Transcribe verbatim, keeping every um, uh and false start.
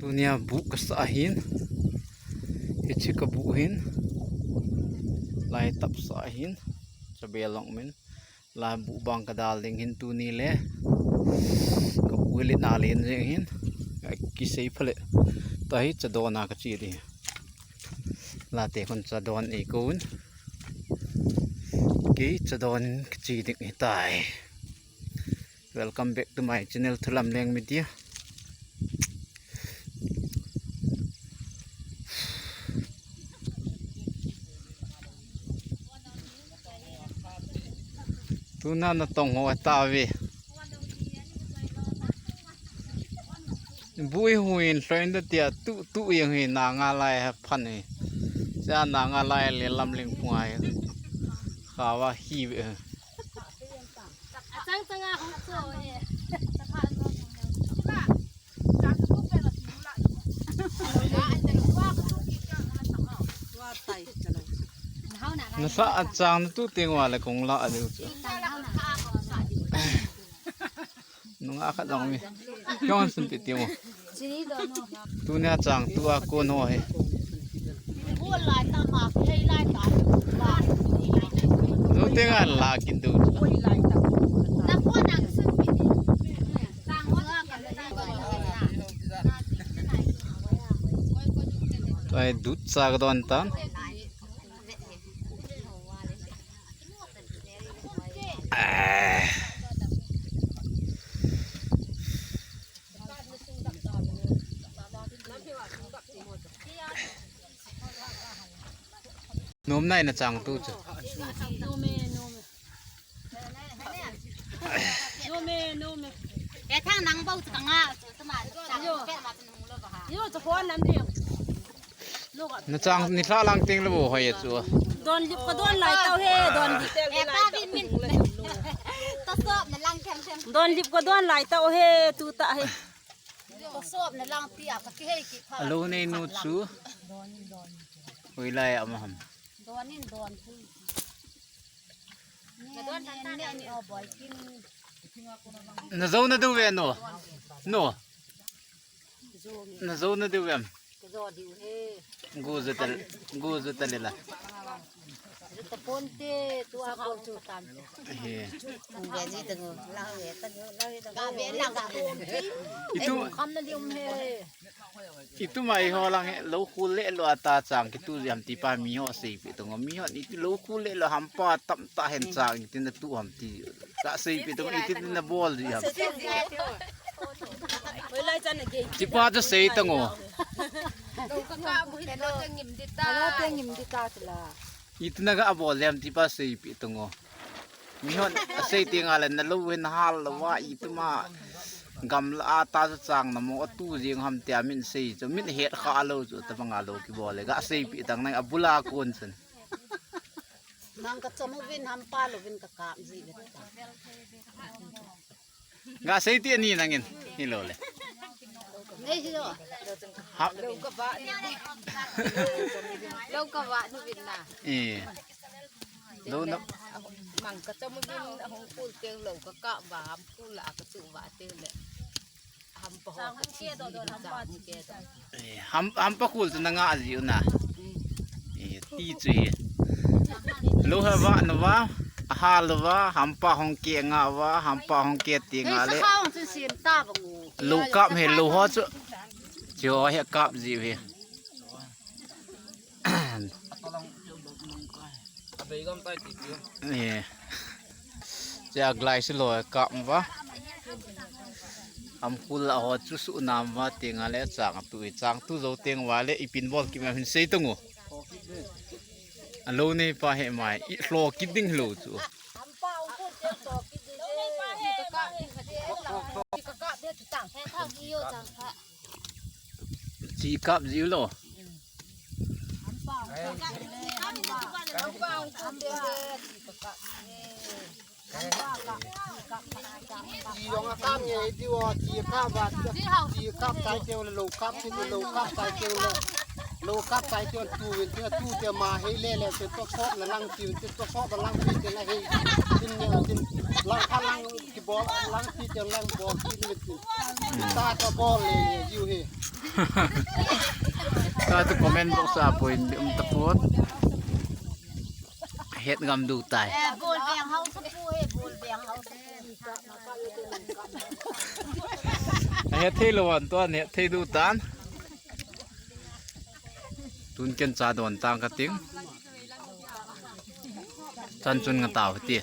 Tunia buh kasah ahin. Hiche kabuh hin. Lai tapsah ahin. Chabel long min. La buh bang kadal ding hin tuni le. Kabuh hi le na len jeng hin. Kisei phale. Tahi chadon a kache ding. Late khun chadon ei kon. Kei chadon kache ding hitai. Welcome back to my channel, Thulam Leng Media. Tuna natong ho tave. Bui huin hloin da tia tu tu yang hi na nga lai ha phan hi. Cha na nga lai le lam ling pungai. Khawa hi ve. Achang chang a hung cho e. Nasa achang tu ting wa le kong la a diu chu. Nunga khat jong mi. Kyong sun ti ti mo. Tunia chang tu a kon ho hi. Zo te nga la kin du. Tua hi dut sa kadon tan. Nom nai na chang tu chu. Nom e, nom e. Nom e, nom e. Ke thang nang bau chu ka nga chu tuma. Yo. Pe ma chu nung lo ba ha. Yo, chu phone nam ding. Na chang ni thla lang ting le bo hoi chu. Don lip ka don lai tau he, don lip. E pa vin min. Ta sop na lang them them. Don lip ka don lai tau he, tu ta he. Ta sop na lang tia ka ki hei ki pha. Alo nei nu chu. Hoi lai ama ham. Don in don pu. Ne, ne, ne, ne, o boi kin. Na zo na du ve no. No. Na zo na diu em? Ka zo diu he. Gu zu ta, gu zu ta le la. Zu ta pon te, tu a ko chu tam. He. Gu ga ji ta gu, la ve ta gu, la ve ta gu. Ga ve la ga. Itu, kham na diu he. Itu mai ho lang he, lo khu le lo ata chang kitu jam ti pa mi ho sei pi to ngo. Mi ho ni tu lo khu le lo ham pa tam ta hen chang ti na tu ham ti. Ka sei pi to ngo, iti na bol ji ham. Tipa chu sei ta ngo. Iti na ga bol jam tipa sei pi to ngo. Mi hon asei ti nga le na lo hin hal lo wa ituma gamla ata chu chang na mo tu jing ham tia min sei chu min het kha lo chu ta banga lo kibol le ga sei pi tang nang abula kon chun. Nang ka chom uvin hampa louvin ka kap ji ve ta. Ga sei ti ani nangin. Hi lo le. Nei hi lo. Ha. Lo ka va ni. Lo ka va ni vin na. Eh. Lo na. Mang ka chom uvin hung kul teng lo ka kap va ham kul la ka chu va teng le. Eh, ham, hampa khul chu na nga ji u na. Eh, ti chu hi. Lo ha va na va, ha lo va, hampa hong ke nga va, hampa hong ke ti nga le. Lo kap he lo ho chu. Chu he kap ji u he. Eh. Che aglai si lo kap va. Ham khul la ho chu su nam va ti nga le chang tu i chang tu zo teng va le i pin bol ki ma hin sei tung u. Alo nei pa he mai i hlo kit ding lo chu. Chi kap ji lo. Chi jong a kap nge ti o, chi kap va, chi kap tai te o, lo kap ti lo kap tai te o, lo kap tai te o, tu vin te tu te ma hei le le te to sop na lang ti vin te to sop na lang ti te na hei. Tin ne tin lang kha lang ki bol lang ti te lang bol ti vin tin. Ta ta bol le le jiu he. Ka tu comment box a poi um tapot. Het ngam du tai. Bol beng hausa pu he, bol beng hausa. Het thei lou an tuan, het thei du tan. Tun ken cha don tang ka ting. Chan chun nga tau ti.